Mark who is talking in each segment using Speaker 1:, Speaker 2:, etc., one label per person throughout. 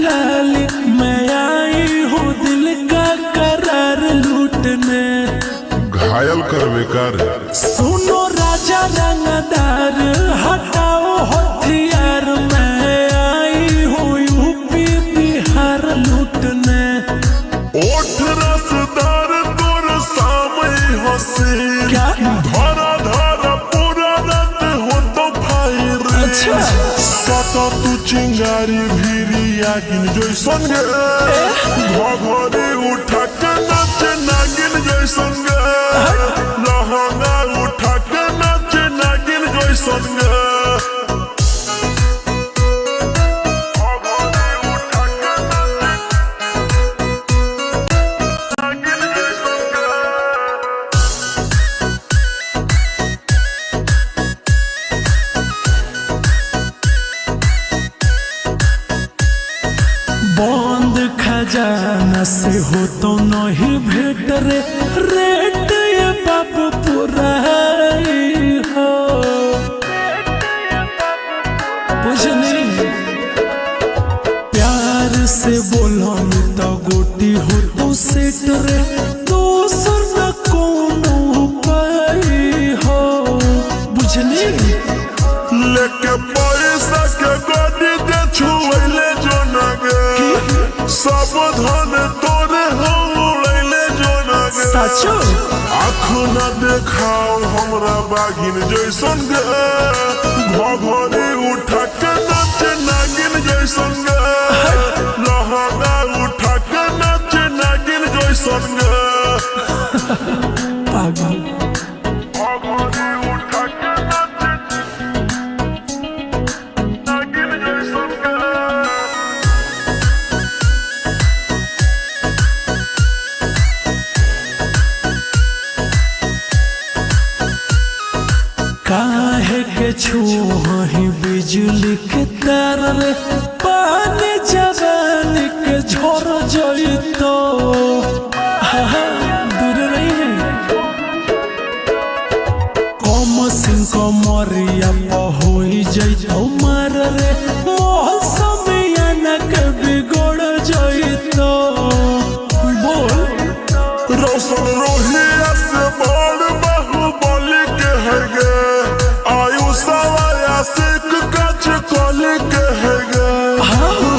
Speaker 1: लाली, मैं आई हूँ दिल का करार लूटने।
Speaker 2: घायल करवे कर।
Speaker 1: सुनो राजा रंगदार, हटाओ हथियार, मैं आई हूँ यूपी बिहार लूटने।
Speaker 2: ओठ रसदार तोर सामने हसीन,
Speaker 1: क्या
Speaker 2: धारा धारा पूरा रात हो तो फायर।
Speaker 1: अच्छा
Speaker 2: सता तू चिंगारी भीरी आगिन जैसन गे, घोघरी उठा के नाच नागिन जैसन गे, लहंगा उठा के नाच नागिन जैसन गे।
Speaker 1: बंद खजाना से हो तो नहीं भेट रे, रेट ये बाबू पूरा हो। बुझनी प्यार से बोलो तो गोटी हो तो सेट रे, दोसर न कोनो उपाय हो। बुझनी
Speaker 2: लेके पैसा के गाड़ी दे छुएले जो नगे, सब धन तोरे हो उड़ैले जो नगे।
Speaker 1: साचो
Speaker 2: आँख न देखाओ हमरा बागिन जैसन गे, घोघरी उठा के नाच नागिन जैसन गे, लहंगा उठा के नाच नागिन जैसन गे।
Speaker 1: पागल काहे के छूही बिजली के तार रे, पानी जवान के झर जइतो। दूर रही है कम सिंह कमरिया होई जइतो मार रे, मौसमियाना के बिगड़ जइतो। बोल
Speaker 2: रोशन रोहिया से बड़ बाहुबली के है गे, आयु सवाया सिख कच कली के है गे।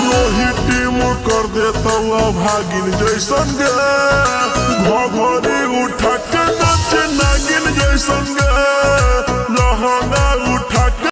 Speaker 2: रोही टीम कर देता भागिन जैसन गे, घोघरी उठा के नाच नागिन जैसन गे।